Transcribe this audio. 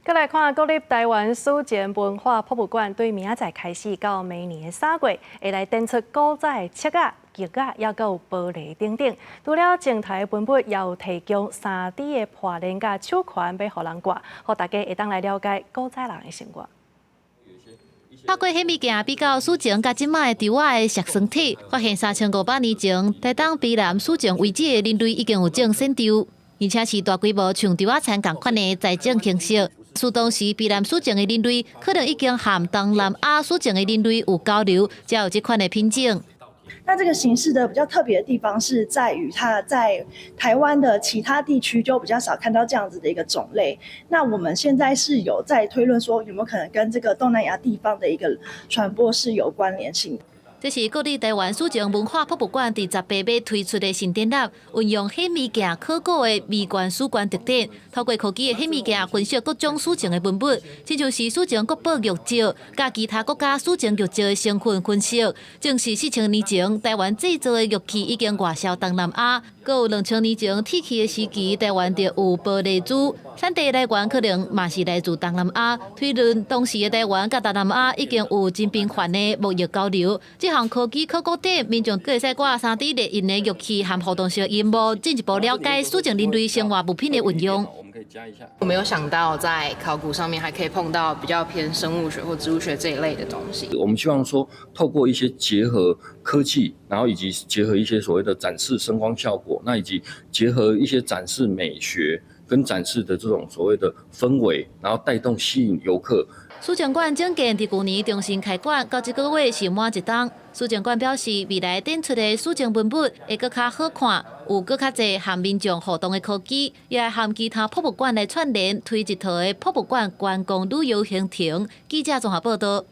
閣來看國立臺灣史前文化博物館，對明仔載開始到明年的3月，會來展出古早的尺仔、鏡仔，抑閣有玻璃等等。除了靜態文物，也有提供3D 的破鏈佮手環，欲予人掛，予大家會當來了解古早人的生活。透過顯微鏡比較史前佮這擺的稻仔的石酸體，發現3500年前，台東卑南史前遺址的人類已經有種線稻，而且是大規模像稻仔田仝款的栽種形式。是當時卑南史前的人類可能已經和東南亞史前的人類有交流，才有這款的品種。那這個形式的比較特別的地方是在於，它在台灣的其他地區就比較少看到這樣子的一個種類。那我們現在是有在推論說，有沒有可能跟這個東南亞地方的一個傳播是有關聯性？這是國立臺灣史前文化博物館佇18月推出的新展覽，運用顯微鏡考古的微觀史觀特點，透過科技的顯微鏡分析各種史前的文物，親像是史前國寶玉石，佮其他國家史前玉石的成分分析，證實4000年前臺灣製造的玉器已經外銷東南亞，閣有2000年前鐵器的時期，臺灣就有玻璃珠，產地來源可能嘛是來自東南亞。推論當時的臺灣佮東南亞已經有真頻繁的貿易交流。這項科技考古展，民眾閣會使掛3D 列印的玉器和互動式螢幕，進一步了解史前人類生活物品的運用。我沒有想到在考古上面還可以碰到比較偏生物學或植物學這一類的東西。我們希望說，透過一些結合科技，然後以及結合一些所謂的展示聲光效果，那以及結合一些展示美學跟展示的這種所謂的氛圍，然後帶動吸引遊客。史前館整建佇舊年重新開館，到這個月是滿一冬。史前館表示，未來展出的史前文物會閣較好看，有閣較濟和民眾互動的科技，也會和其他博物館來串聯，推一套的博物館觀光旅遊行程。記者綜合報道。